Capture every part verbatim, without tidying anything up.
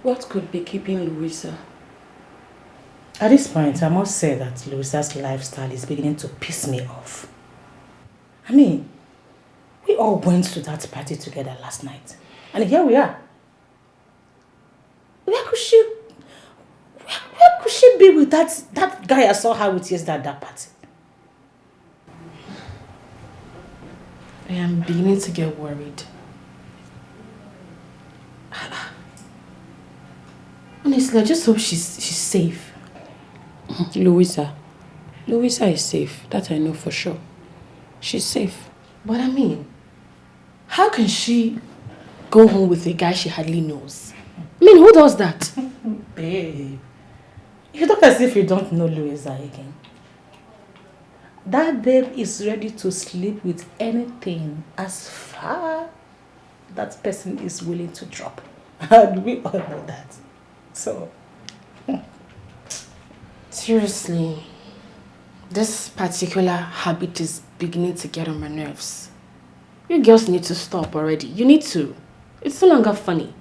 What could be keeping Louisa? At this point, I must say that Louisa's lifestyle is beginning to piss me off. I mean, we all went to that party together last night, and here we are. Where could she, where, where could she be with that, that guy I saw her with yesterday at that party? I am beginning to get worried. Honestly, I just hope she's, she's safe. Louisa. Louisa is safe. That I know for sure. She's safe. But I mean, how can she go home with a guy she hardly knows? I mean, who does that? Babe, you talk as if you don't know Louisa again. That babe is ready to sleep with anything as far that person is willing to drop. And we all know that. So, seriously, this particular habit is beginning to get on my nerves. You girls need to stop already. You need to. It's no longer funny.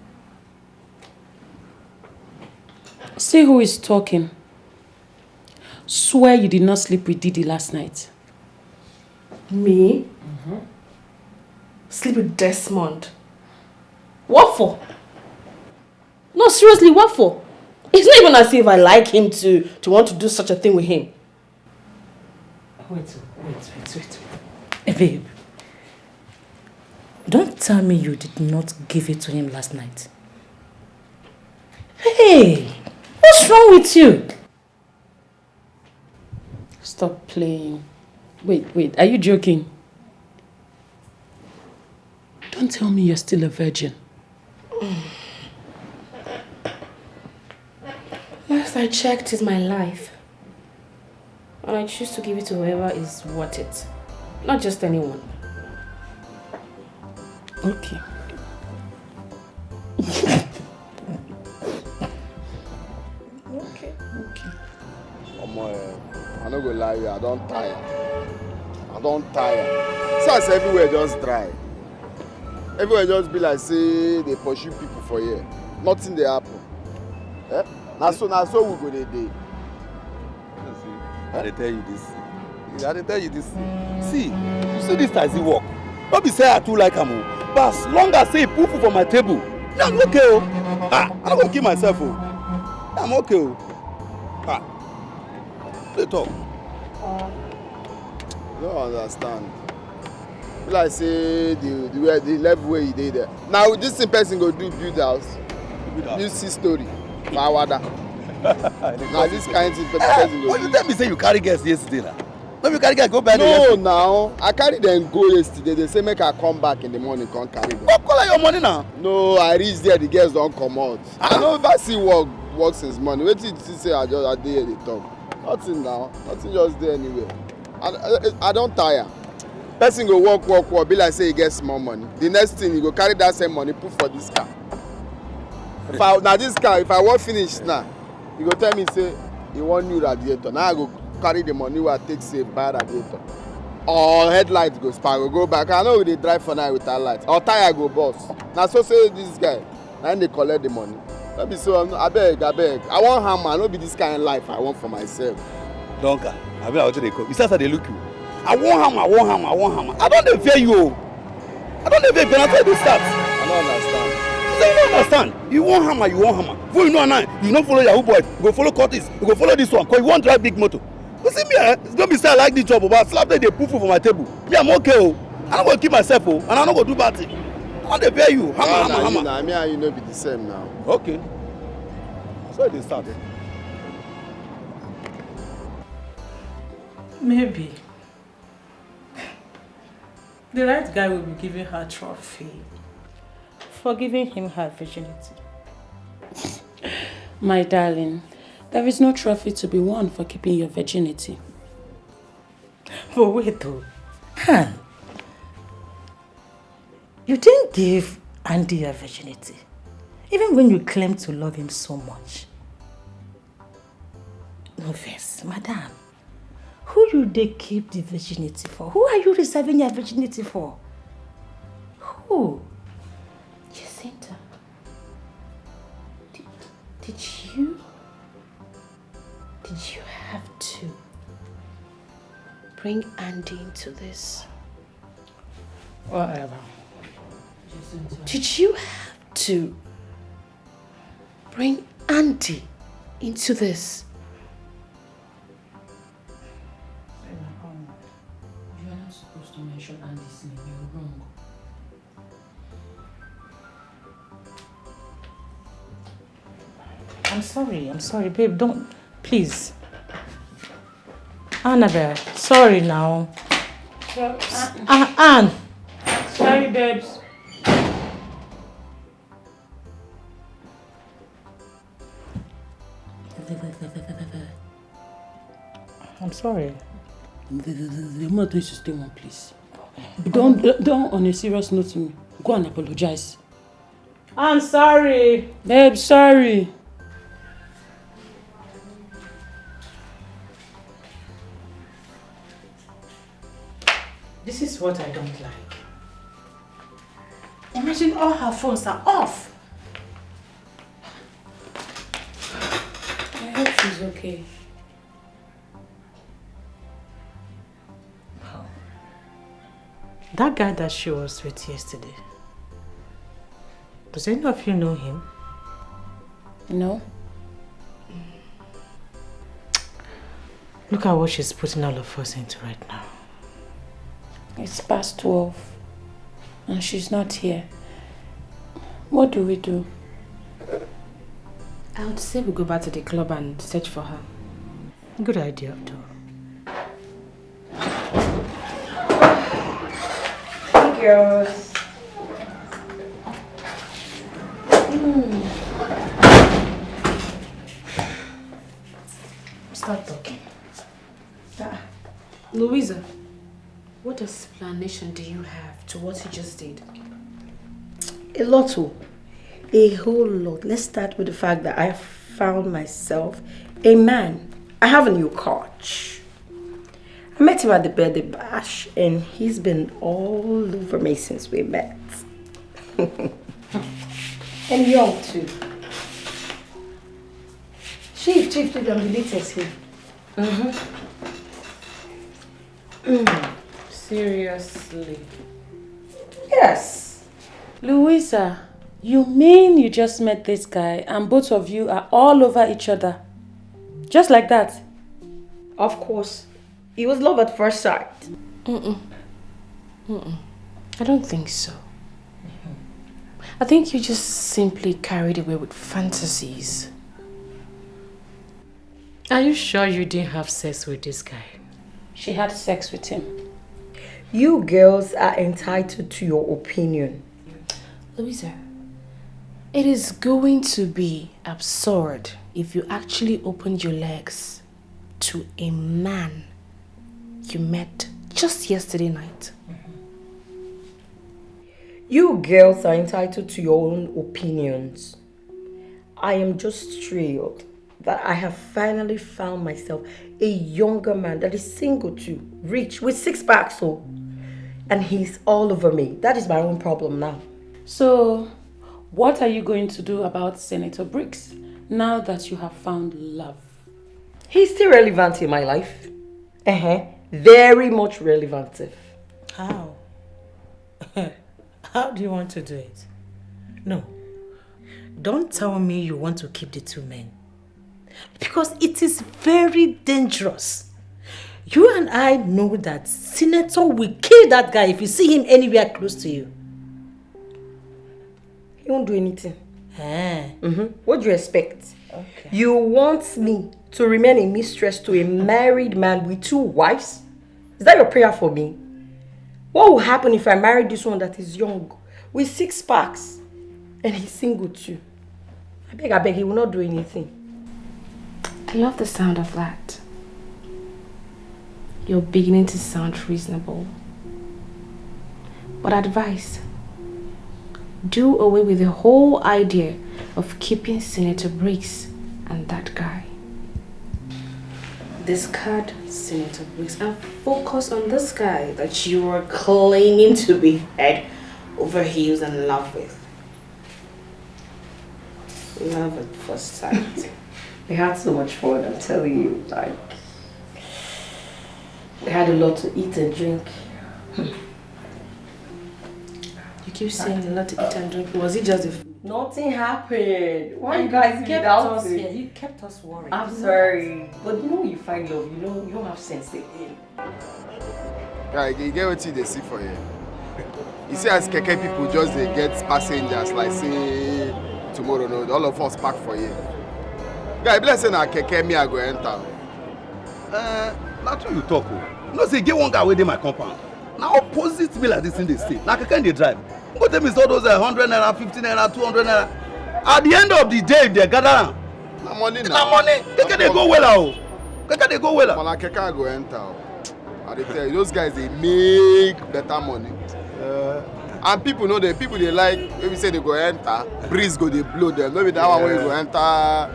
See who is talking. Swear you did not sleep with Didi last night. Me? Sleep with Desmond? What for? No, seriously, what for? It's not even as if I like him to, to want to do such a thing with him. Wait, wait, wait, wait. Hey, babe. Don't tell me you did not give it to him last night. Hey, what's wrong with you? Stop playing. Wait, wait, are you joking? Don't tell me you're still a virgin. Last I checked, is my life. And I choose to give it to whoever is worth it. Not just anyone. Okay. Okay. Okay. Omo, eh, I no go lie you, I don tire. I don tire. See as everywhere just dry. Everywhere just be like say they pursue people for here. Nothing dey happen. Eh? Na so, na so we go dey dey. I dey tell you this. I dey tell you this thing. See, you see this taxi work. No be say I too like am o. But as long as say e put food for my table, me I'm okay o. Ah, I no go kill myself o. I'm okay o. Ah, dey talk. You don't understand. Be like say the, the way, the level where you dey there. Now this thing person go do build house, build six story for Awada. Now this kind thing person go do. But you tell me say you carry girls yesterday now. No, you carry girls go buy them yesterday. No, now I carry them go yesterday. They say make I come back in the morning, come carry them. Come collect your money now. No, I reach there, the girls don comot. I no ever see work, work since morning. Wetin you see say I just, I dey here dey talk? Nothing now. Nothing just dey anywhere. I, I, I don tire. Person go work, work, work, be like say he get small money. The next thing, he go carry that same money put for this car. If I, na this car, if I wan finish now, he go tell me say he wan new radiator. Now I go carry the money wey I take save buy radiator. Or headlight go spoil, go go back. I no go dey drive for night without light. Or tire go burst. Na so so this guy, na him dey collect the money. No be so, abeg, abeg. I wan hammer, no be this kind life I want for myself. Donka, abi na wetin dey call? You see as I dey look you? I wan hammer, I wan hammer, I wan hammer. I don dey fear you o. I don dey fear you, na so e dey start. I no understand. You say you no understand. You wan hammer, you wan hammer. Before you know am now, you no follow Yahoo boys, you go follow cultists, you go follow this one, 'cause you wan drive big motor. You see me, eh? It's gonna be say I like this job, but slap dey dey put food for my table. Me, I'm okay o. I no go kill myself o, and I no go do bad thing. I no dey fear you. Hammer, hammer, hammer. Me and you no be the same now. Okay. So e dey start. Maybe. The right guy will be giving her trophy for giving him her virginity. My darling, there is no trophy to be won for keeping your virginity. But wait though. Huh? You didn't give Andy your virginity, even when you claim to love him so much. No vex, madam. Who you dey keep the virginity for? Who are you reserving your virginity for? Who? Jacinta. bring Andy into this? Whatever. Did you have to bring Andy into this? You are not supposed to mention Andy's name. You're wrong. I'm sorry. I'm sorry, babe. Don't. Please. Annabelle, sorry now. So, Ah, Anne. Sorry, babes. I'm sorry. The woman told you to stay one place. Don't, don't, on a serious note to me. Go and apologize. I'm sorry. Babe, sorry. This is what I don't like. Imagine all her phones are off. I hope she's okay. That guy that she was with yesterday, does any of you know him? No. Look at what she's putting all of us into right now. It's past twelve and she's not here. What do we do? I would say we go back to the club and search for her. Good idea, though. Hey, girls. Start talking. Ah, Louisa, what explanation do you have to what he just did? A lot, oh. A whole lot. Let's start with the fact that I found myself a man. I have a new coach. I met him at the birthday bash, and he's been all over me since we met. And young too. Chief, chief, chief, I'm the latest here. Mm-hmm. Mm. Seriously. Yes. Louisa, you mean you just met this guy and both of you are all over each other? Just like that? Of course. It was love at first sight. Mm-mm. Mm-mm. I don't think so. I think you just simply carried away with fantasies. Are you sure you didn't have sex with this guy? She had sex with him. You girls are entitled to your opinion. Louisa, it is going to be absurd if you actually opened your legs to a man you met just yesterday night. You girls are entitled to your own opinions. I am just thrilled that I have finally found myself a younger man that is single too, rich, with six packs, so, and he's all over me. That is my own problem now. So, what are you going to do about Senator Briggs now that you have found love? He's still relevant in my life. Uh-huh. Very much relevant. How? How do you want to do it? No. Don't tell me you want to keep the two men. Because it is very dangerous. You and I know that Senator will kill that guy if you see him anywhere close to you. He won't do anything. Eh. Mm-hmm. What do you expect? Okay. You want me to remain a mistress to a married man with two wives? Is that your prayer for me? What will happen if I marry this one that is young, with six packs, and he's single too? I beg, I beg, he will not do anything. I love the sound of that. You're beginning to sound reasonable. But advice, do away with the whole idea of keeping Senator Briggs and that guy. Discard Senator Briggs and focus on this guy that you are claiming to be head over heels in love with. Love at first sight. We had so much fun, I'm telling you. Like, I had a lot to eat and drink. You keep saying a lot to eat and drink. Was it just the food? Nothing happened. Why you And guys you be kept us doubting? Yeah, you kept us worried. I'm sorry, but you know when you find love, you know you don't have sense again. Guy, you get wetin you dey see for here. You see as keke people just dey get passengers like say tomorrow no, all of us park for here. Guy, be like say na keke me I go enter. Uh, na true you talk o. You know say e get one guy wey dey my compound. Na opposite me like this thing dey stay. Na keke him dey drive. Go tell me say all those uh, hundred naira, fifty naira, two hundred naira. At the end of the day, if they gather am, Na money na. na money. Keke dey go well o. Keke dey go well. But na keke I go enter o. I dey tell you, those guys dey make better money. And people no dey, people dey like, maybe say they go enter, breeze go dey blow them. No be that one wey you go enter,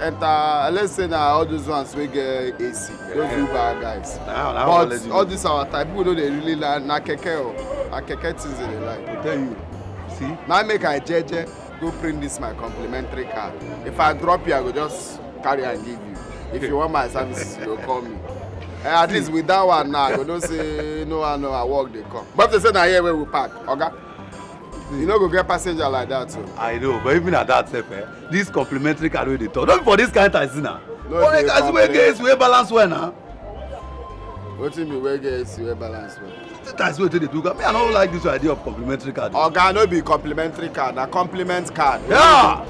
enter. Let's say na all those ones wey get A C, those Uber guys. Na, na one But legend. All this our type, people no dey really like na keke o, na keke things they dey like. I tell you, see, Now make I jeje go print this my complimentary card. If I drop you, I go just carry and give you. If you want my services, you go call me. Eh, at least with that one now, I go know say no one know I work dey come. But they say na here where we park, oga. You no go get passenger like that too. I know, but even at that sef, eh, this complimentary card wey dey talk, no be for this kind taxi na. No Only dey taxi wey complain. get A C wey balance well na. Wetin be wey get A C wey balance well? This taxi wey take dey do, me I no like this idea of complimentary card. Oga, no be complimentary card, na compliment card. Yeah,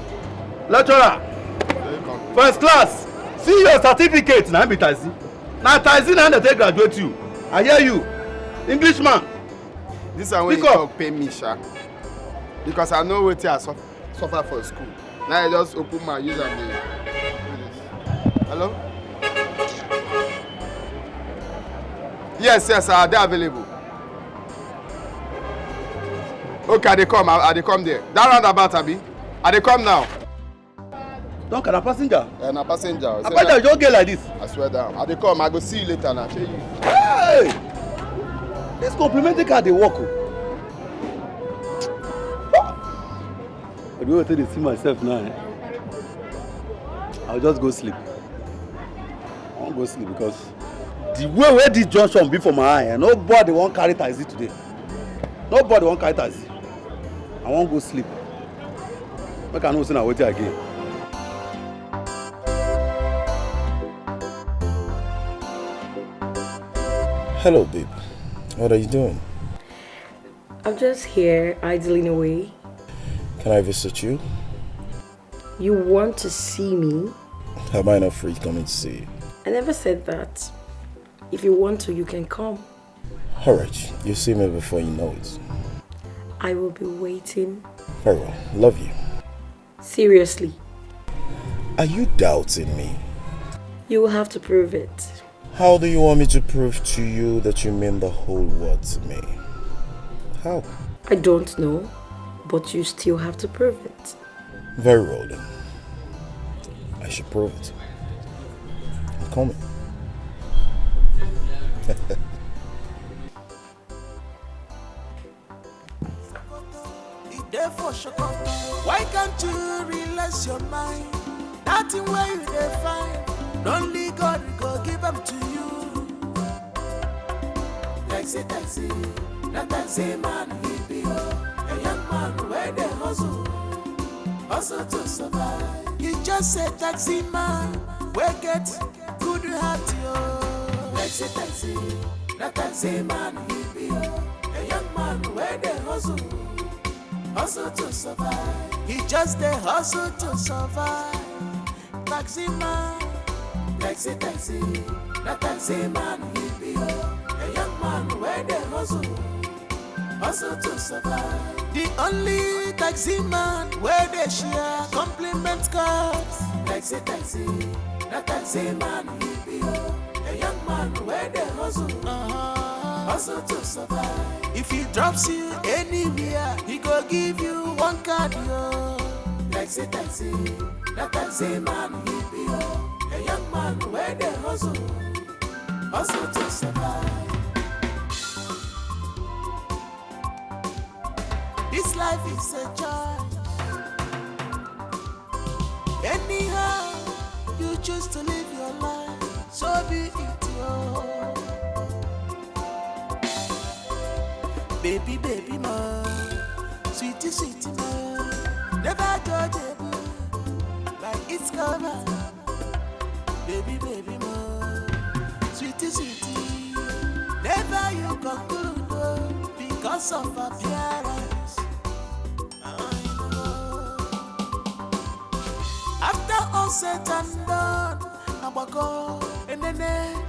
lecturer, Very compliment. first class, see your certificate na be taxi. Na taxi na dey take graduate you. I hear you, Englishman. This one wey you Pick up. Talk pay me sha, because I know wetin I suffer, suffer for school. Now I just open my use am dey. Hello? Yes, yes, I dey available. Okay, I dey come, I, I dey come there. That roundabout, abi? I dey come now. Don carry passenger. Eh, na passenger. Na passenger just get like this. I swear down. I dey come, I go see you later now. Shey you? Hey! This complimentary card dey work o. But the way I take dey see myself now, eh, I'll just go sleep. I wan go sleep because the way wey this junction be for my eye, eh, nobody wan carry taxi today. Nobody wan carry taxi. I wan go sleep. Make I know say na wetin I gain. Hello, babe. What are you doing? I'm just here idling away. Can I visit you? You want to see me? Am I not free coming to see you? I never said that. If you want to, you can come. Alright, you see me before you know it. I will be waiting. Very well. Love you. Seriously. Are you doubting me? You will have to prove it. How do you want me to prove to you that you mean the whole world to me? How? I don't know, but you still have to prove it. Very well then. I should prove it. I'm coming. E dey for shoko. Why can't you relax your mind? That thing wey you dey find, na only God go give am to you. Taxi, taxi, na taxi man he be o. A young man wey dey hustle, hustle to survive. He just a taxi man wey get good heart yo. Taxi, taxi, na taxi man he be o. A young man wey dey hustle, hustle to survive. He just dey hustle to survive. Taxi man, taxi, taxi, na taxi man he be o. A young man wey dey hustle, hustle to survive. The only taxi man wey dey share compliment cards. Taxi, taxi, na taxi man he be o. A young man wey dey hustle, hustle to survive. If he drops you anywhere, he go give you one card yo. Taxi, taxi, na taxi man he be o. A young man wey dey hustle, hustle to survive. This life is a choice. Anyhow you choose to live your life, so be it yo. Baby, baby, ma. Sweetie, sweetie, ma. Never judge a book by its cover. Baby, baby, ma. Sweetie, sweetie. Never you conclude, oh, because of appearance. I know. After all said and done, Agbako, Enene,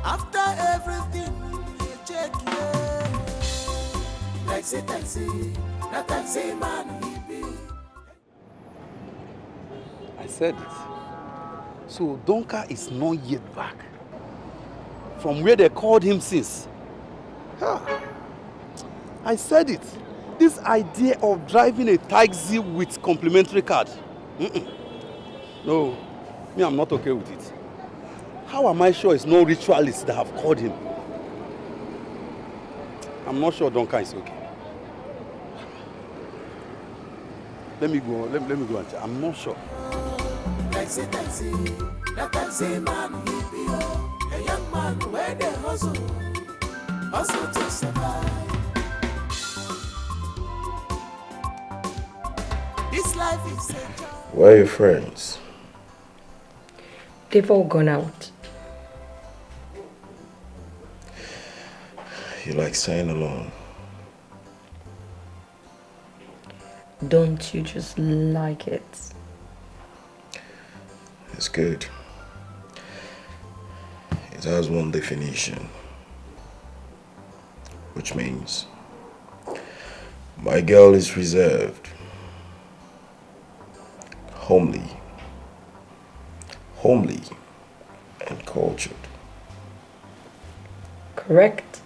after everything, you check, yeah. Taxi, taxi, na taxi man he be. I said it. So Donka is not yet back from where they called him since. Ah, I said it. This idea of driving a taxi with complimentary card. Mm-mm. No, me, I'm not okay with it. How am I sure it's no ritualists that have called him? I'm not sure Donka is okay. Let me go. Let, let me go and check. I'm not sure. Taxi, taxi, na taxi man he be, oh. A young man where they hustle, hustle to survive. This life is a job. Where are your friends? They've all gone out. You like staying alone? Don't you just like it? It's good. It has one definition, which means my girl is reserved, homely, homely, and cultured. Correct.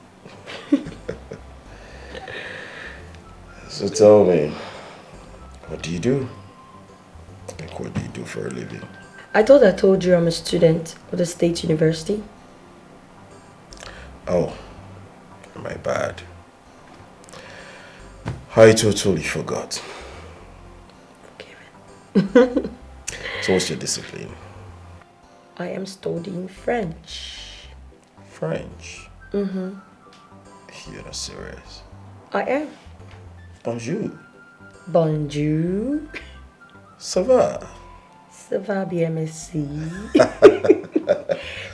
So tell me, what do you do? Like, what do you do for a living? I thought I told you I'm a student of the state university. Oh, my bad. I totally forgot. So what's your discipline? I am studying French. French? Mm-hmm. You're not serious. I am. Bonjour. Bonjour. Ça va? Ça va bien, merci.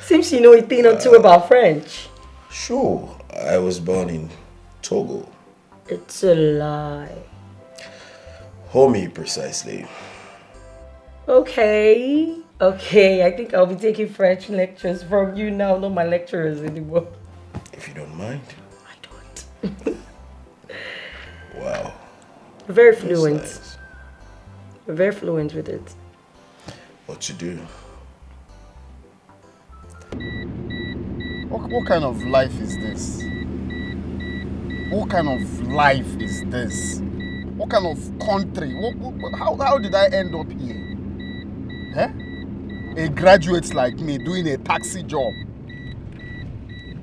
Seems you know a thing or two about French. Sure, I was born in Togo. It's a lie. Homie, precisely. Okay. Okay, I think I'll be taking French lectures from you now, not my lecturers anymore. If you don't mind. I don't. Wow. Very That's fluent. Nice. Very fluent with it. What to do? What, what kind of life is this? What kind of life is this? What kind of country? What, what, how, how did I end up here? Eh? A graduate like me doing a taxi job.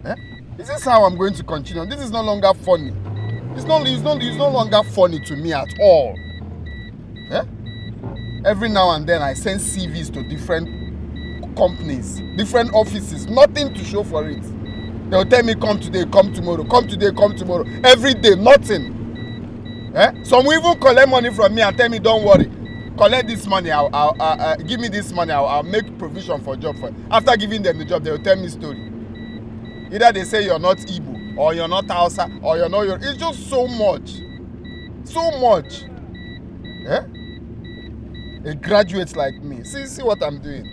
Eh? Is this how I'm going to continue? This is no longer funny. It's no, it's no, it's no longer funny to me at all. Eh? Every now and then I send C Vs to different companies, different offices, nothing to show for it. They'll tell me, "Come today, come tomorrow, come today, come tomorrow." Every day, nothing. Eh? Some will even collect money from me and tell me, "Don't worry, collect this money, I'll, I'll, uh, uh, give me this money, I'll, I'll make provision for job for you." After giving them the job, they'll tell me story. Either they say you're not Igbo, or you're not Hausa, or you're not your. It's just so much. So much. Eh? A graduate like me. See, see what I'm doing.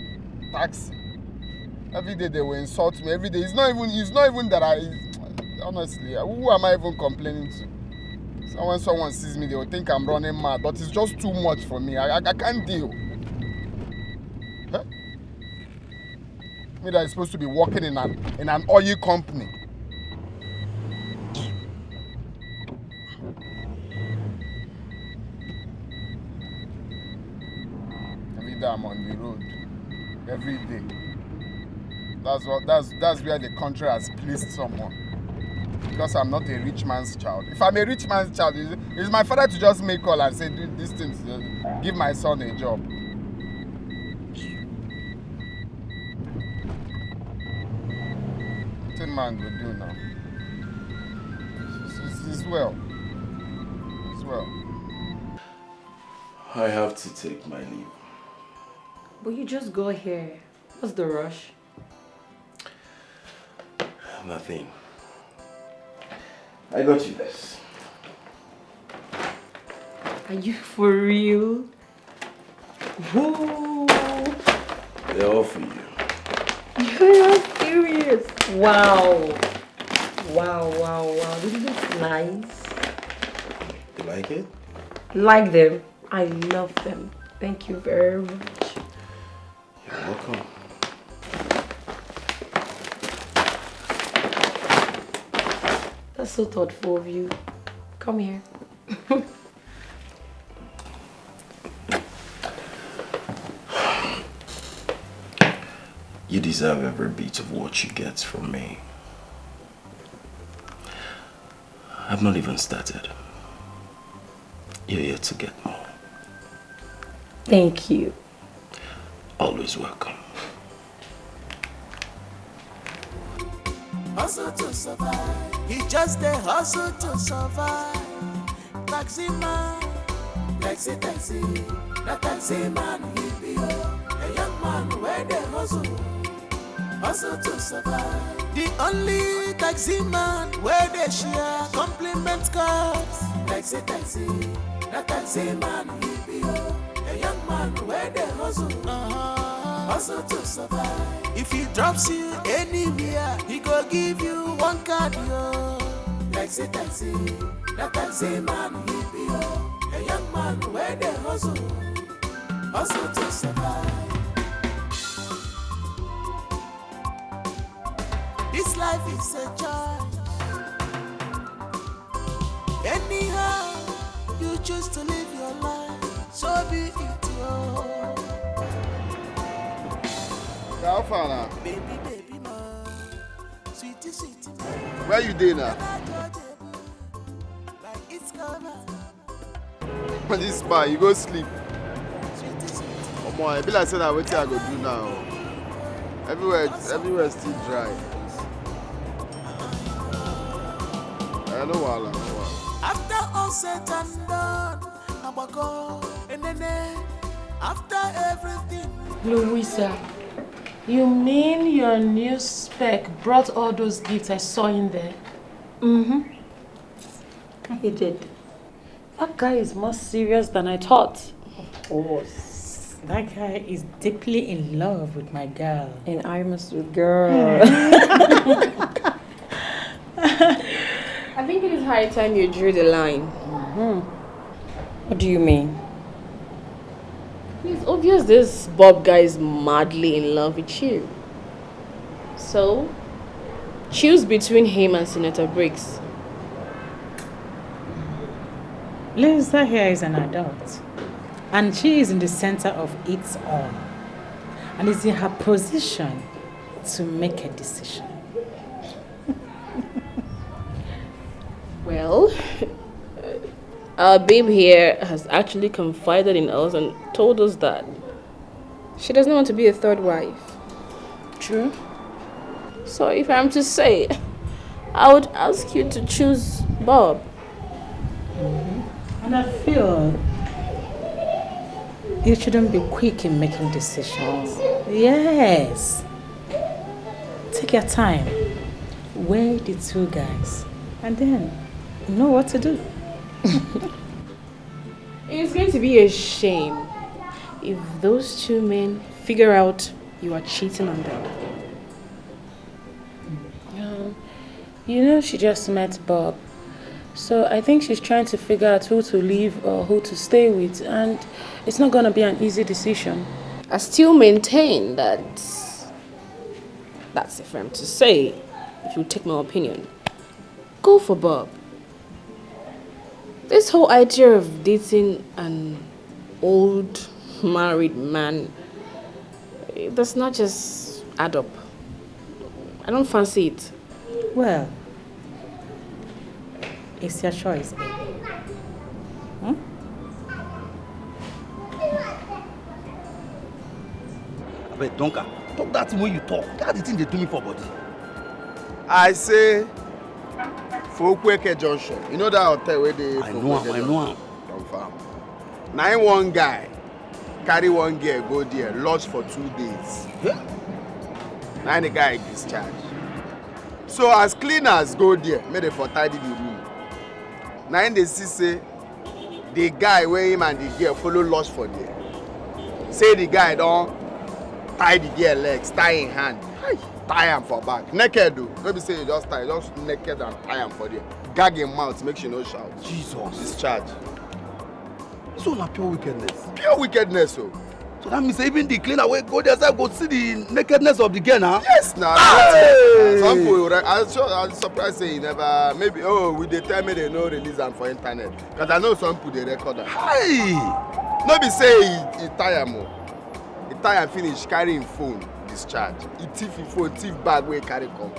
Taxi. Every day they will insult me. Every day. It's not even, it's not even that I, honestly, who am I even complaining to? So when someone sees me, they will think I'm running mad. But it's just too much for me. I, I, I can't deal. Huh? Me that is supposed to be working in an, in an oil company. Every day I'm on the road. Every day. That's what, that's, that's where the country has placed someone. Because I'm not a rich man's child. If I'm a rich man's child, is, is my father to just make call and say, "Do these things, uh, give my son a job." What a man go do now? It's, it's, it's Well, it's well. I have to take my leave. But you just got here. What's the rush? Nothing. I got you this. Are you for real? Whoa! They're all for you. You're serious. Wow. Wow, wow, wow. This is nice. You like it? Like them. I love them. Thank you very much. You're welcome. That's so thoughtful of you. Come here. You deserve every bit of what you get from me. I've not even started. You're yet to get more. Thank you. Always welcome. Hustle to survive. He just dey hustle to survive. Taxi man, taxi, taxi, na taxi man he be o. A young man wey dey hustle, hustle to survive. The only taxi man wey dey share compliment cards. Taxi, taxi, na taxi man he be o. A young man wey dey hustle, uh-huh, hustle to survive. If he drops you anywhere, he go give you one card, yo. Taxi, taxi, na taxi man he be o. A young man wey dey hustle, hustle to survive. This life is a choice. Anyhow you choose to live your life, so be it, yo. How far now? Baby, baby, man, sweetie, sweetie, man. Where you dey now? Like it's cover. This bar, you go sleep. Sweetie, sweetie. Omo, e be like say na wetin I go do now. Everywhere, everywhere still dry. Eh, no wahala, no wahala. After all said and done, Abako, Enene, after everything. Louisa, you mean your new spec brought all those gifts I saw in there? Mm-hmm. He did. That guy is more serious than I thought. Of course. That guy is deeply in love with my girl. And I must with girl. I think it is high time you drew the line. What do you mean? It's obvious this Bob guy is madly in love with you. So, choose between him and Senator Briggs. Lisa here is an adult, and she is in the center of it all, and is in her position to make a decision. Well, our babe here has actually confided in us and told us that she doesn't want to be a third wife. True. So if I'm to say, I would ask you to choose Bob. And I feel you shouldn't be quick in making decisions. Yes. Take your time. Weigh the two guys. And then you know what to do. It's going to be a shame if those two men figure out you are cheating on them. Um, you know, she just met Bob. So I think she's trying to figure out who to leave or who to stay with, and it's not gonna be an easy decision. I still maintain that that's a firm to say, if you take my opinion. Go for Bob. This whole idea of dating an old married man, it does not just add up. I don't fancy it. Well, it's your choice, baby. Hmm? Abeg, Donka, talk that thing wey you talk. That the thing dey do me for body. I say, For Okwueke Junction. You know that hotel where they I know am, I know am. Confirm. Now one guy carry one girl go there, lost for two days. Now the guy discharged. So as cleaners go there, make they for tidy the room. Now they see say the guy where him and the girl follow lost for there. Say the guy don't tie the girl legs, tie in hand, tie am for back. Naked though. No be say you just tie, just naked and tie am for there. Gag him mouth, make she no shout. Jesus. Discharge. This one na pure wickedness. Pure wickedness o. So that means say even the cleaner wey go there sef go see the nakedness of the girl na. Yes na. Hey! Some people, right, I sure, I'm surprised say he never, maybe, oh, we dey tell me they no release am for internet. Because I know some people dey record am. Hi! No be say he, he tie am o. He tie am finish, carry him phone, discharge. He thief him phone, thief bag wey he carry come.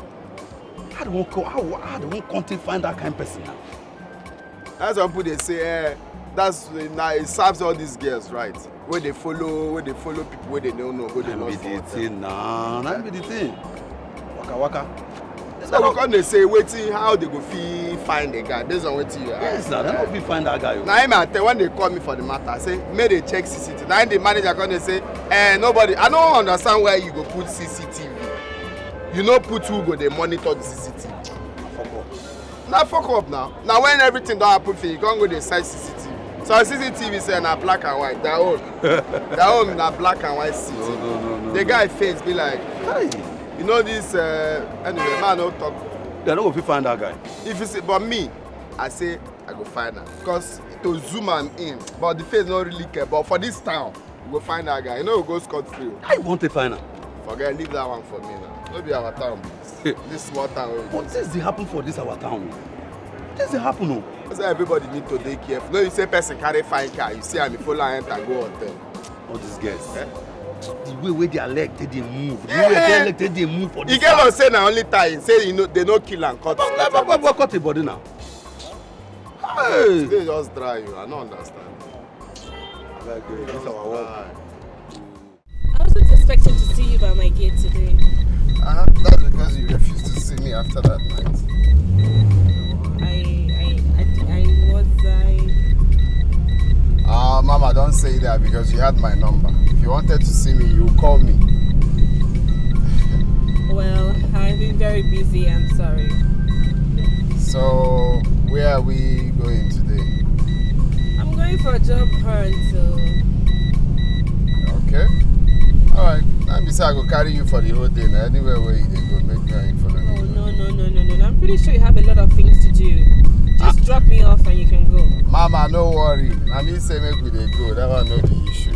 How they wan come? How, how they wan come take find that kind person now? That's why people dey say, eh, that's now it serves all these girls right. Wey dey follow, wey dey follow people wey they no know, go dey lost for hotel. Thing na, na be the thing. Waka waka. So we come dey say wetin, how they go fit find the guy based on wetin you ask. Yes na, they no fit find that guy o. Na him I tell when they call me for the matter, I say make they check C C T V. Na him the manager come dey say, eh, nobody. I no understand why you go put C C T V. You no put who go dey monitor the C C T V. Fuck up. Na fuck up now. Na when everything don happen finish, you come go dey search C C T V. So C C T V say na black and white. Their own, their own na black and white C C T V. No, no, no, no, no. The guy face be like, hey, you know this. Uh, anyway, man, no talk. They no go fit find that guy. If you see, but me, I say I go find am because to zoom am in, but the face no really care. But for this town, we go find that guy. You know, we go scot free. How you want to find am? Forget, leave that one for me now. No be our town, please. This small town. But things dey happen for this our town. Things dey happen o. That's why everybody need to dey careful. No, you say person carry fine car, you see am, you follow am enter go hotel. All these girls. Eh? The way wey their leg take dey move, the way their leg take dey move for this. You get one say na only tie, say you know they no kill am, cut. But cut him body now. Hey! Today just dry you, I no understand. Like, uh, this our work. I wasn't expecting to see you by my gate today. Uh, that's because you refused to see me after that night. I, I, I, I was, I. Ah, Mama, don't say that because you had my number. If you wanted to see me, you call me. Well, I've been very busy, I'm sorry. So, where are we going today? I'm going for a job hunt, so. Okay. All right. Let me say I go carry you for the whole day. Now, anywhere where you dey go, make me and you follow me. Oh, no, no, no, no, no. I'm pretty sure you have a lot of things to do. Just drop me off and you can go. Mama, no worry. I mean, say make we dey go. That one no be issue.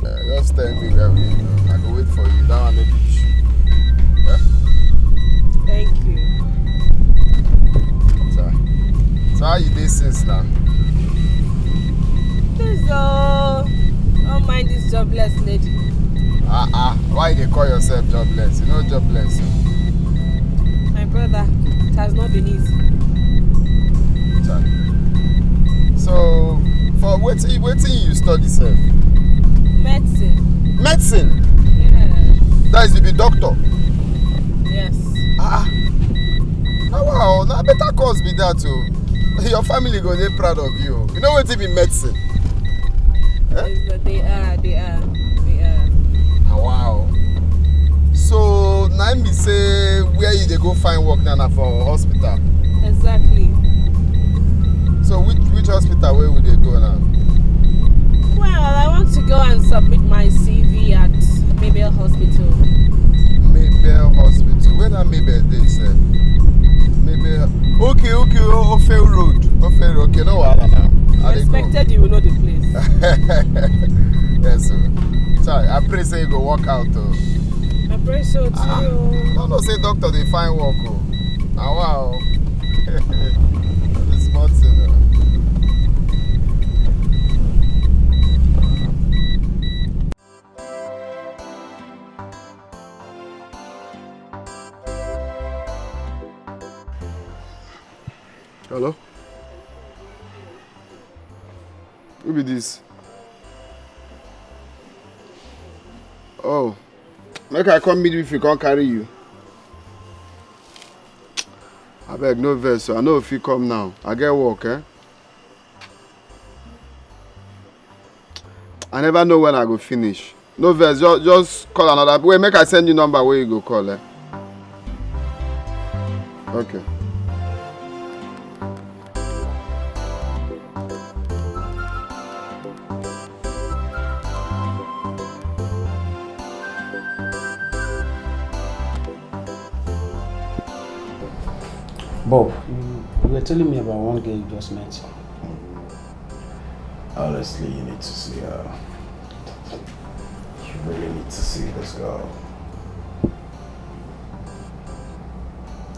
Uh, just tell me where we dey go. I go wait for you. That one no be issue. Yeah? Thank you. Sorry. So how you dey since now? Please, oh, don't mind this jobless lady. Ah ah, why you dey call yourself jobless? You know jobless. My brother, it has not been easy. Chai. So, for wetin, wetin you study sef? Medicine. Medicine? Yeah. That is, you be doctor? Yes. Ah, ah. Na wow, na better course be that o. Your family go dey proud of you. You know wetin be medicine? Eh? Yes, but they are, they are, they are. Ah, wow. So, na im be say where you dey go find work now, na for hospital? Exactly. So, which, which hospital where we dey go now? Well, I want to go and submit my C V at Maybell Hospital. Maybell Hospital. Where that Maybell dey sef? Maybell. Okay, okay, O-, Ofe Road. Ofe Road. Okay, no wahala now. I dey go. Expected you will know the place. Yes, sir. Chai, I pray say you go work out o. I pray so too. Ah, no, no, say doctor dey find work o. Na wa o. No be small thing o. Hello? Who be this? Oh, make I come meet you if you come carry you. I Beg, no vex, so I know if you come now. I get work, eh? I never know when I go finish. No vex, just, just call another. Wait, make I send you number where you go call, eh? Okay. Bob, you, you were telling me about one girl you just met. Honestly, you need to see her. You really need to see this girl.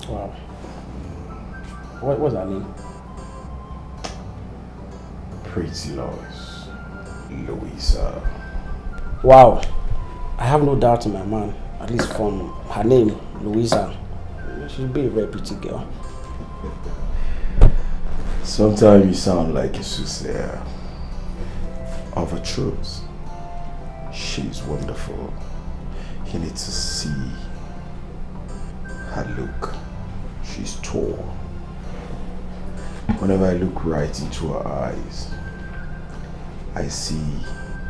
Wow. What was her name? Pretty Lois. Louisa. Wow. I have no doubt in my mind, at least from her name, Louisa. She'll be a very pretty girl. Sometimes you sound like a soothsayer of a truth. She's wonderful. You need to see her look. She's tall. Whenever I look right into her eyes, I see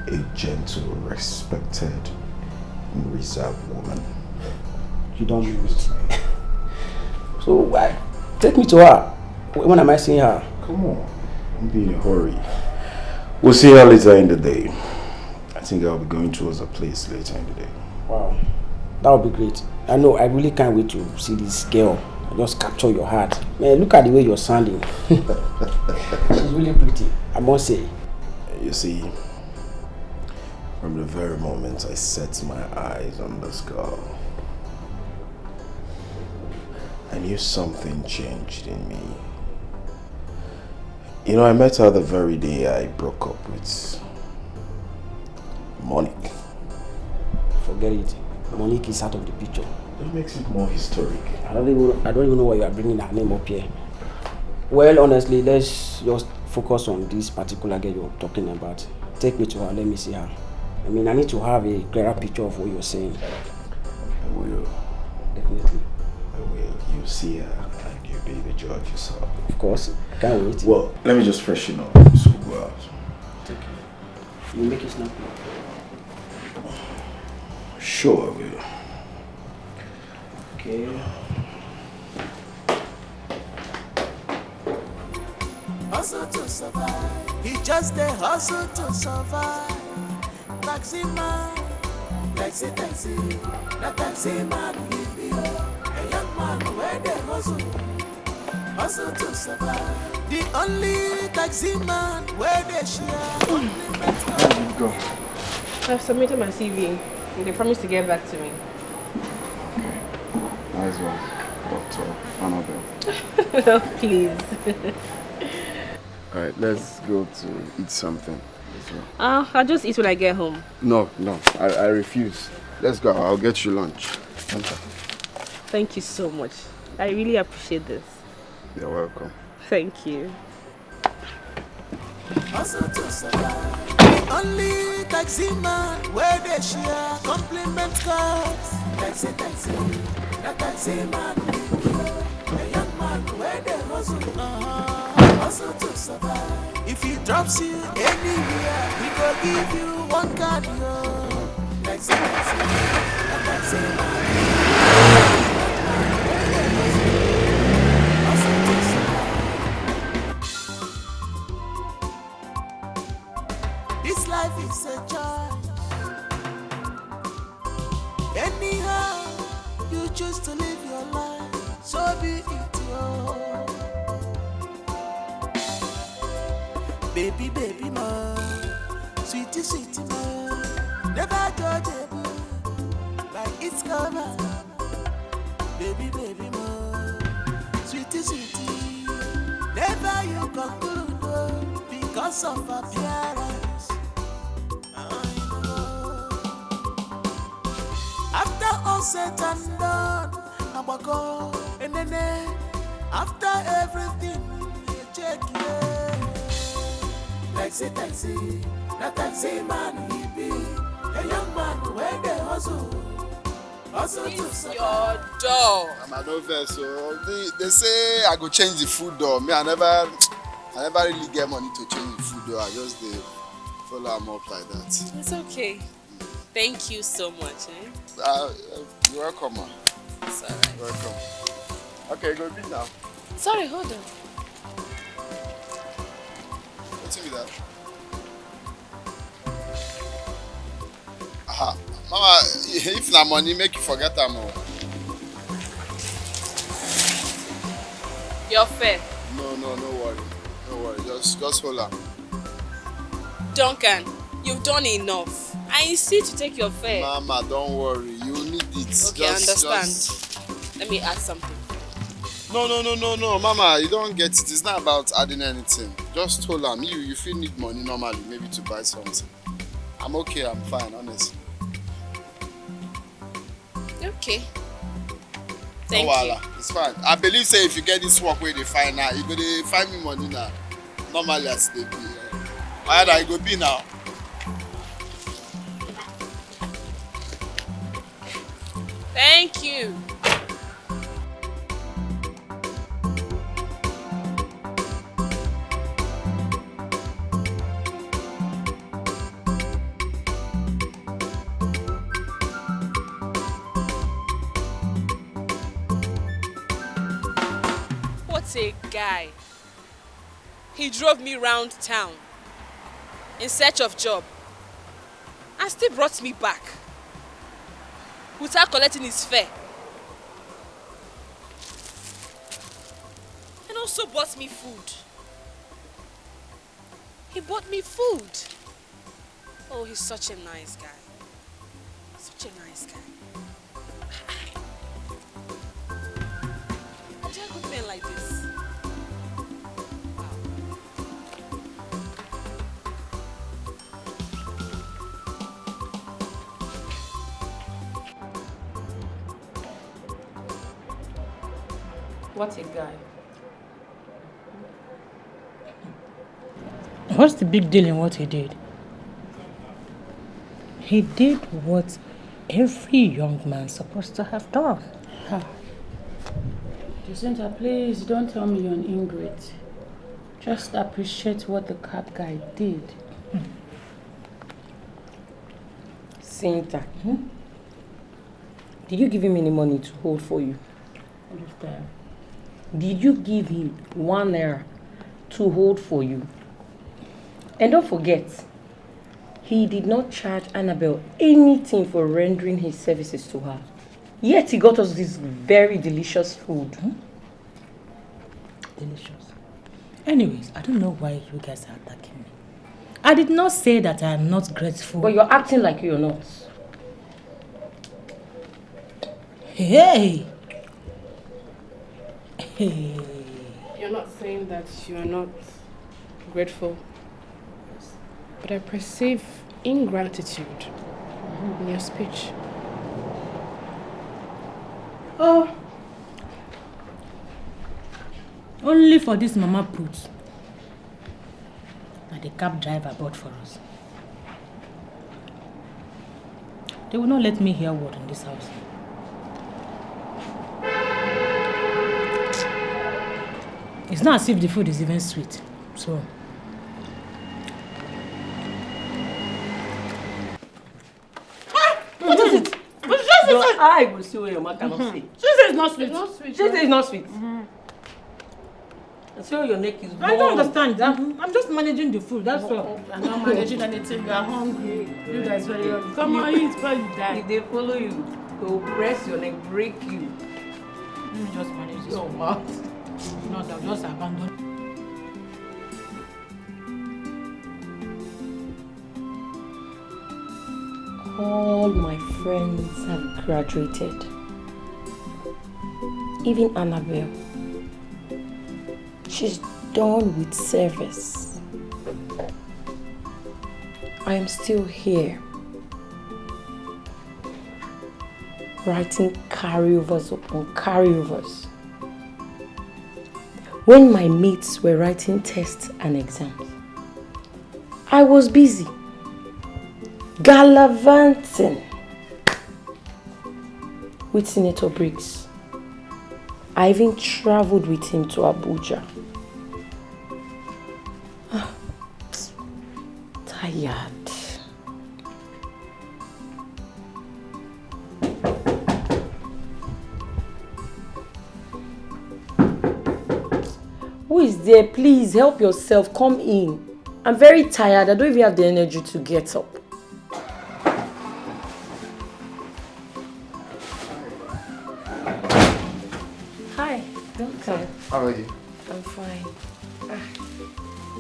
a gentle, respected, and reserved woman. You don't mean it. So why take me to her? When am I seeing her? Come on, don't be in a hurry. We'll see her later in the day. I think I'll be going towards a place later in the day. Wow, that would be great. I know, I really can't wait to see this girl. I just capture your heart. Man, look at the way you're sounding. She's really pretty, I must say. You see, from the very moment I set my eyes on this girl, I knew something changed in me. You know, I met her the very day I broke up with Monique. Forget it. Monique is out of the picture. That makes it more historic. I don't even I don't even know why you are bringing her name up here. Well, honestly, let's just focus on this particular girl you're talking about. Take me to her. Let me see her. I mean, I need to have a clearer picture of what you're saying. I will. Definitely. I will. You see her and you be the judge yourself. Of course. Can't wait. Well, let me just freshen up. So go out. You make it snappy. Sure, I will. Okay. Hustle to survive. He just dey hustle to survive. Taxi man, taxi, taxi, na taxi man he be. A young man wey dey hustle. Hustle to survive. The only taxi man wey dey share. I've submitted my C V. They promised to get back to me. Nice one, Doctor Annabelle. Please. All right, let's go to eat something. Let's go. Uh, I'll just eat when I get home. No, no, I, I refuse. Let's go. I'll get you lunch. Thank you so much. I really appreciate this. You're welcome. Thank you. Hustle to survive. The only taxi man wey dey share compliment cars. Taxi, taxi, na taxi man. A young man wey dey hustle, uh, hustle to survive. If he drops you anywhere, he go give you one card, yo. Taxi, taxi, na taxi man. Hustle to survive. This life is a choice. Anyhow you choose to live your life, so be it, yo. Baby, baby, ma, sweetie, sweetie, ma, never judge a book by its cover. Baby, baby, ma, sweetie, sweetie, never you conclude, oh, because of appearance. After all said and done, Abako, and then after everything, you check, yeah. Taxi, taxi, na taxi man he be. A young man wey dey hustle. It's your door. I'm an over, so they, they say I go change the food door. Me, I never, I never really get money to change the food door. I just dey follow am up like that. It's okay. Thank you so much. Eh? Uh, uh, you're welcome, ma. It's all right. Welcome. Okay, go be now. Sorry, hold on. Wetin be that? Aha. Mama, if na money, make you forget am o. Your fare. No, no, no worry. No worry. Just, just hold am. Duncan, you've done enough. I insist to take your fare. Mama, don't worry. You need it. Okay, I understand. Let me add something. No, no, no, no, no, Mama, you don't get it. It's not about adding anything. Just hold am. You, you fit need money normally, maybe to buy something. I'm okay, I'm fine, honestly. Okay. Thank you. No wahala. It's fine. I believe say if you get this work wey you dey find now, you go dey find me money now. Normally as e dey be. Wahala, e go be now. Thank you. What a guy. He drove me round town in search of job and still brought me back without collecting his fare. And also bought me food. He bought me food. Oh, he's such a nice guy. Such a nice guy. Are there good men like this? Wow. What a guy. What's the big deal in what he did? He did what every young man supposed to have done. Huh. Jacinta, please don't tell me you're an ingrate. Just appreciate what the cab guy did. Jacinta, hmm? Did you give him any money to hold for you? Understand. Did you give him one naira to hold for you? And don't forget, he did not charge Annabelle anything for rendering his services to her. Yet he got us this very delicious food. Hmm? Delicious. Anyways, I don't know why you guys are attacking me. I did not say that I am not grateful. But you're acting like you're not. Hey! Hey! You're not saying that you are not grateful, but I perceive ingratitude in your speech. Oh, only for this mama put. Na the cab driver bought for us. They will not let me hear word in this house. It's not as if the food is even sweet. So. Ah! What is it? But Jesus your is eye go see where your mouth cannot see. Jesus is not sweet. It's not sweet. Jesus is not sweet. Mm-hmm. And so your neck is I don't long. Understand. I'm, I'm just managing the food. That's all. I'm not managing anything. You are hungry. You guys very hungry. Come on, eat before you die. If they follow you, they will press your neck, break you. Let me just manage this. Your mouth. No, they'll just abandon. All my friends have graduated. Even Annabelle. She's done with service. I am still here, writing carryovers upon carryovers. When my mates were writing tests and exams, I was busy gallivanting. with Senator Briggs. I even traveled with him to Abuja. Ah, tired. Who is there? Please help yourself. Come in. I'm very tired. I don't even have the energy to get up. Hi, Doctor. How are you? I'm fine. Ah,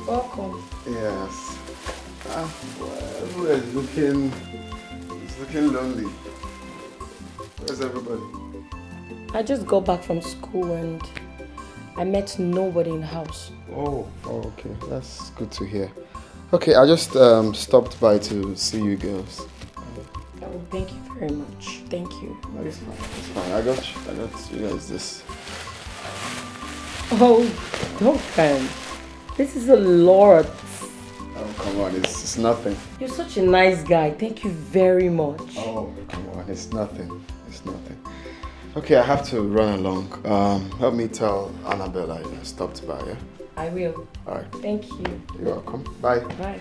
welcome. Yes. Ah, well, everywhere is looking, it's looking lonely. Where's everybody? I just got back from school and I met nobody in the house. Oh, oh, okay. That's good to hear. Okay, I just um, stopped by to see you girls. Oh, thank you very much. Thank you. No, it's fine. It's fine. I got you. I got you guys this. Oh, don't cry. This is a lot. Oh, come on. It's, it's nothing. You're such a nice guy. Thank you very much. Oh, come on. It's nothing. It's nothing. Okay, I have to run along. Um, help me tell Annabella I stopped by, yeah? I will. All right. Thank you. You're welcome. Bye. Bye.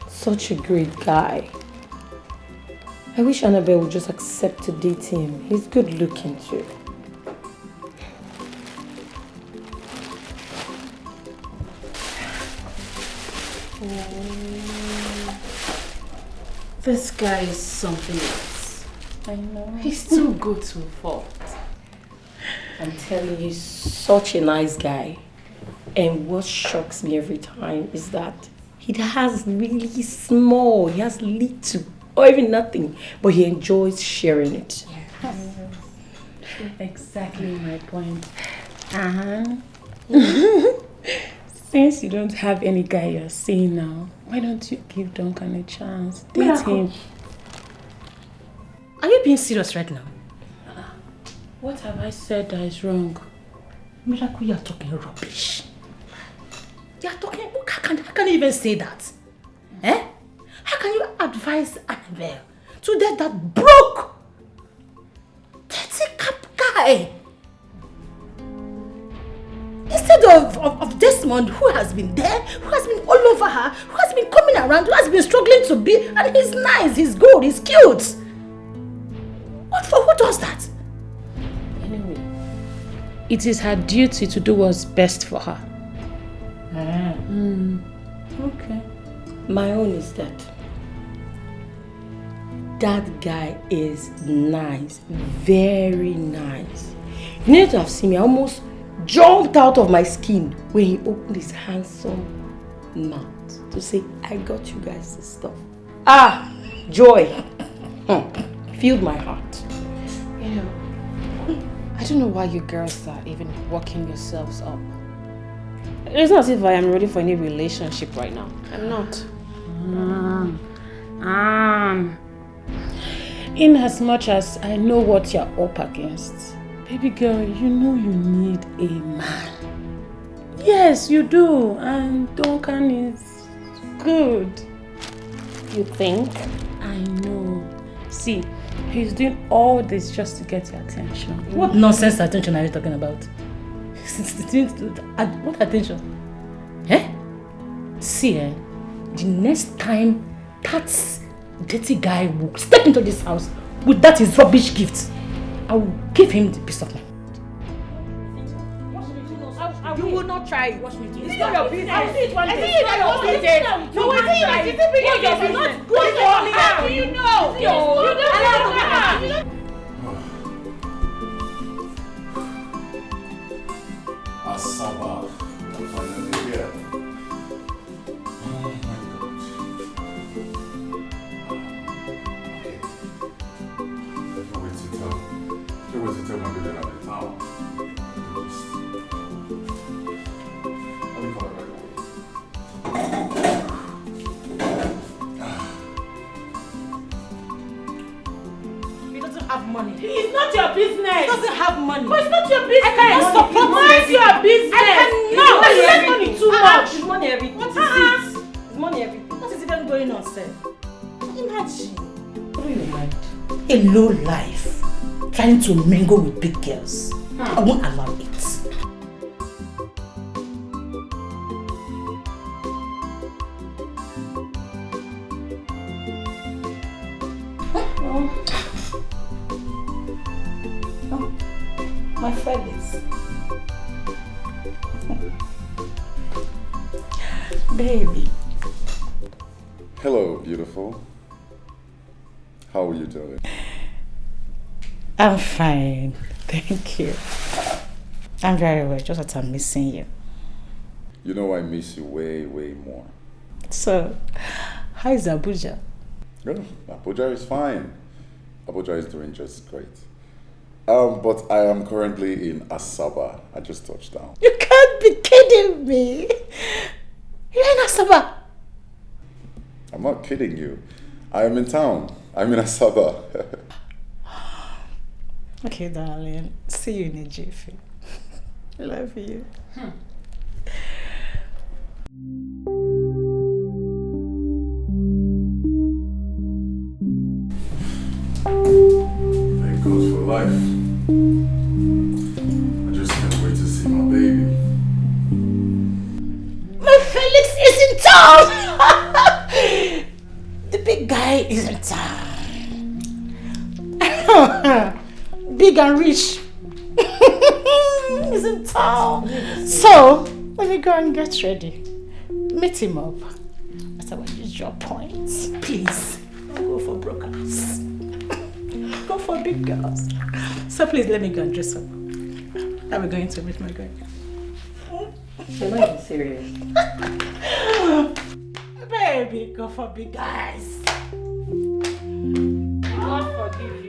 Such a great guy. I wish Annabelle would just accept to date him. He's good looking too. Oh, this guy is something else. I know. He's too good to fault. I'm telling you, such a nice guy. And what shocks me every time is that he has really small, he has little, or even nothing, but he enjoys sharing it. Yes. Exactly my point. Uh-huh. Since you don't have any guy you're seeing now, why don't you give Duncan a chance? Date Miracle. Him. Are you being serious right now? What have I said that is wrong? Miracle, you are talking rubbish. You are talking. How can, how can you even say that? Eh? How can you advise Annabelle to date that broke, dirty cap guy? Instead of, of, of Desmond, who has been there, who has been all over her, who has been coming around, who has been struggling to be, and he's nice, he's good, he's cute. What for? Who does that? Anyway, it is her duty to do what's best for her. Ah. Mm. Okay. My own is that that guy is nice, very nice. You need to have seen me. I almost jumped out of my skin when he opened his handsome mouth to say, "I got you guys this stuff." Ah, joy. Hmm. Filled my heart. You know, I don't know why you girls are even working yourselves up. It's not as if I am ready for any relationship right now. I'm not. Um, um, in as much as I know what you're up against, baby girl, you know you need a man. Yes, you do. And Duncan is good. You think? I know. See, he's doing all this just to get your attention. What nonsense attention are you talking about? What attention? Eh? See, eh? The next time that dirty guy will step into this house with that his rubbish gift, I will give him the peace of mind. You will not try it. It's not your business. I see it one day. It's not your business. No, I see it. It's not your business. What do you know? You don't know. Asaba, you're finally here. Oh my God. Okay. Can't wait to tell. Can't wait to tell my girl that I'm in town. Let me call her right away. He doesn't have money. It's not your business. He doesn't have money. But it's not your business. I cannot support him. Mind your business. I cannot. You like money too much. Money everything. What is it? Money, everything. What is even going on, sir? Imagine. What do you mind? A low life, trying to mingle with big girls. I won't allow it. My friend is. Baby. Hello, beautiful. How are you doing? I'm fine. Thank you. I'm very well, just that I'm missing you. You know I miss you way, way more. So, how is Abuja? Well, Abuja is fine. Abuja is doing just great. Um, but I am currently in Asaba. I just touched down. You can't be kidding me. You're in Asaba? I'm not kidding you. I am in town. I'm in Asaba. Okay, darling. See you in a jiffy. Love you. Thank God for life. I just can't wait to see my baby. My Felix is in town! The big guy is in town. Big and rich. He's in town. So, let me go and get ready. Meet him up. That's our usual point. Please, don't go for broke ass. Go for big girls. So please, let me go and dress up. Are we going to meet my guy? You're not even serious. Baby, go for big guys. God forgive you.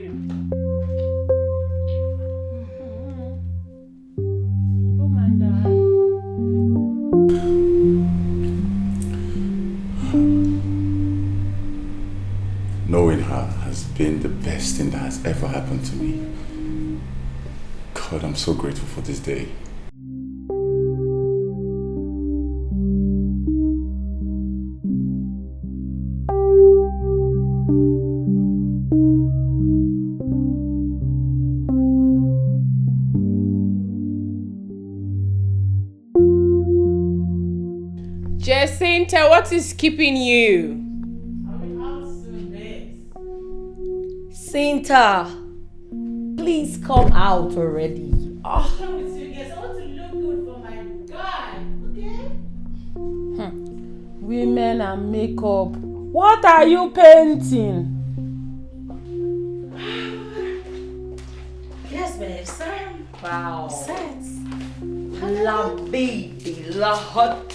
Knowing her has been the best thing that has ever happened to me. God, I'm so grateful for this day. Jacinta, what is keeping you? Cinta, please come out already. Oh. What's wrong with you guys? I want to look good for my guy, okay? Hmm. Women and makeup. What are you painting? Yes, babe. Sorry. Wow. Set. La baby, la hot.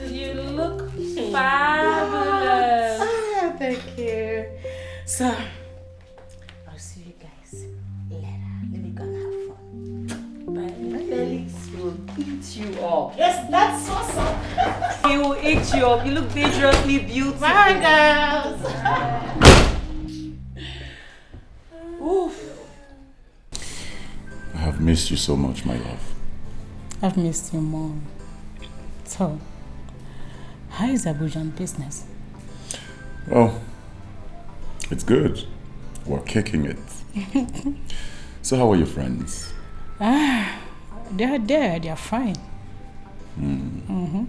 You look fabulous. Ah, thank you. So, I'll see you guys later. Let me go and have fun. Bye. Felix will eat you up. Yes, that's awesome. He will eat you up. You look dangerously beautiful. Bye, girls. Oof. I have missed you so much, my love. I've missed you more. So, how is Abujan business? Well, it's good. We're kicking it. So, how are your friends? Ah, they are there. They are fine. Mm. Mm-hmm.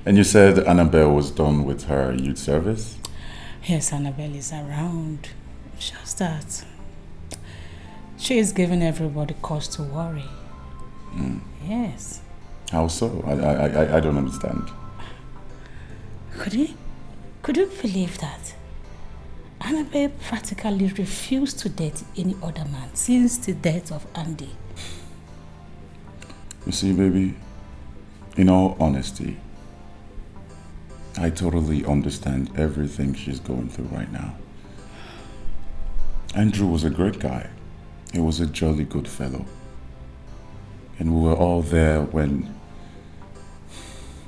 And you said Annabelle was done with her youth service? Yes, Annabelle is around. Just that she is giving everybody cause to worry. Mm. Yes. How so? I, I, I, I don't understand. Could you, could you believe that? Annabelle practically refused to date any other man since the death of Andy. You see, baby, in all honesty, I totally understand everything she's going through right now. Andrew was a great guy. He was a jolly good fellow. And we were all there when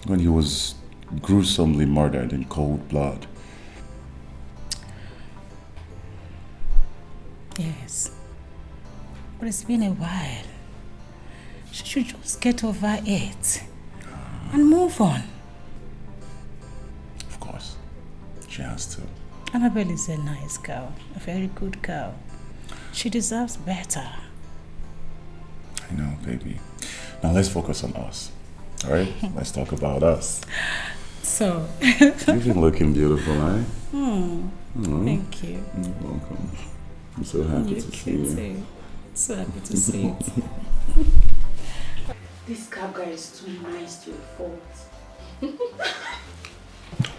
when he was gruesomely murdered in cold blood. Yes. But it's been a while. She should just get over it and move on. Of She has to. Annabelle is a nice girl, a very good girl. She deserves better. I know, baby. Now let's focus on us. All right? Let's talk about us. So, You've been looking beautiful, eh? hmm, Mm. Thank you. You're welcome. I'm so happy You to see cute you. Too. So happy to see it. This cab guy is too nice to a fault.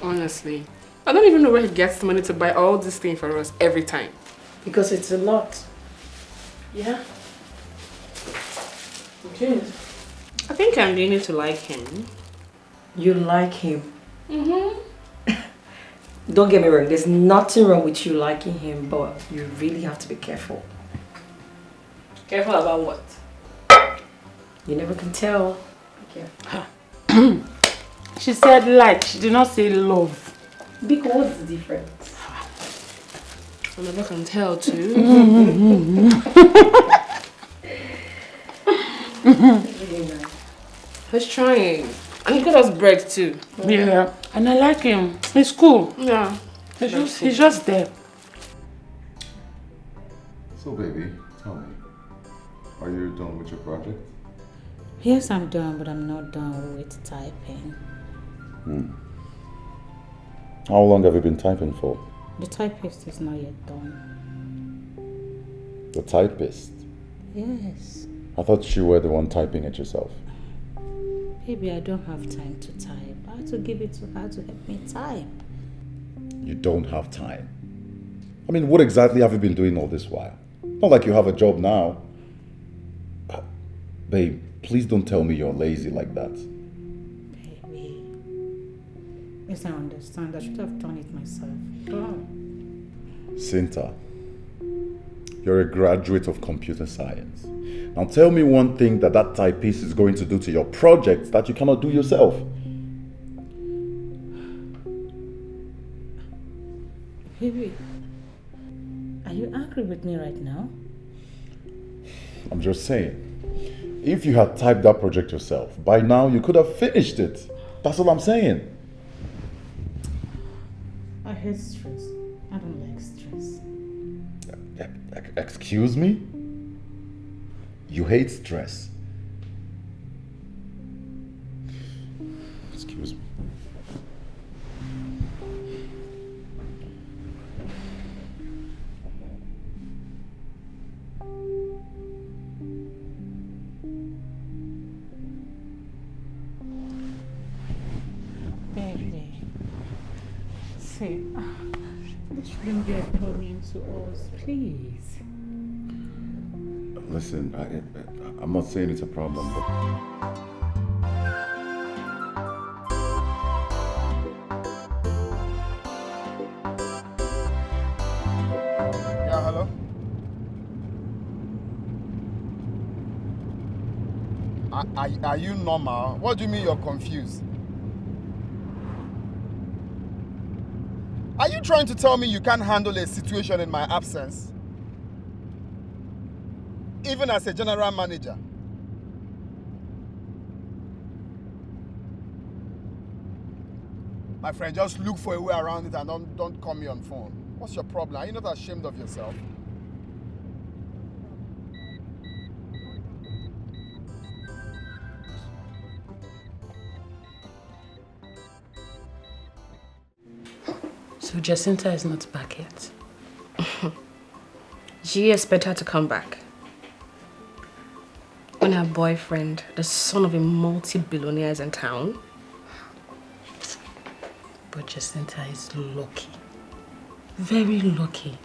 Honestly, I don't even know where he gets the money to buy all this thing for us every time. Because it's a lot. Yeah? It is. I think I'm beginning to like him. You like him. Mm-hmm. Don't get me wrong, there's nothing wrong with you liking him, but you really have to be careful. Careful about what? You never can tell. Okay. She said like, she did not say love. Biko, what's the difference? I never can tell too. Really nice. He's trying. And he got us bread too. Yeah, and I like him. He's cool. Yeah. He's just, he's just there. So, baby, tell me, are you done with your project? Yes, I'm done, but I'm not done with typing. Hmm. How long have you been typing for? The typist is not yet done. The typist? Yes. I thought you were the one typing it yourself. Baby, I don't have time to type. I have to give it to her to help me type. You don't have time. I mean, what exactly have you been doing all this while? Not like you have a job now. Uh, Babe, please don't tell me you're lazy like that. Baby. Yes, I understand. I should have done it myself. God. Sinta, you're a graduate of computer science. Now tell me one thing that that typist is going to do to your project that you cannot do yourself. Baby, are you angry with me right now? I'm just saying. If you had typed that project yourself, by now you could have finished it. That's all I'm saying. I hate stress. I don't like stress. E- e- Excuse me? You hate stress? Excuse me. Baby, see, this shouldn't be a problem to us, please. Listen, I, I, I'm not saying it's a problem, but Yeah, hello? Are, are, are you normal? What do you mean you're confused? Are you trying to tell me you can't handle a situation in my absence? Even as a general manager? My friend, just look for a way around it and don't, don't call me on phone. What's your problem? Are you not ashamed of yourself? So Jacinta is not back yet? Do you expect her to come back? When her boyfriend, the son of a multi-billionaire, is in town? But Jacinta is lucky. Very lucky.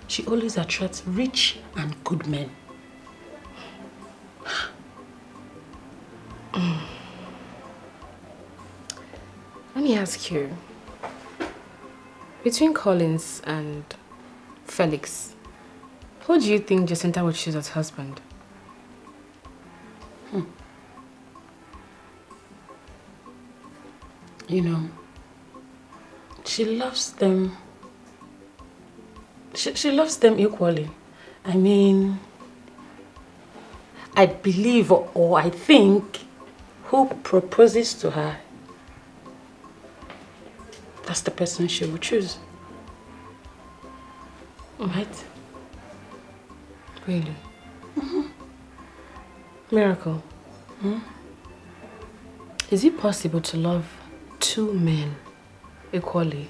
She always attracts rich and good men. Let me ask you, between Collins and Felix, who do you think Jacinta would choose as husband? You know, she loves them. She, she loves them equally. I mean, I believe or I think who proposes to her that's the person she will choose. Right? Really? Miracle. Is it possible to love two men equally?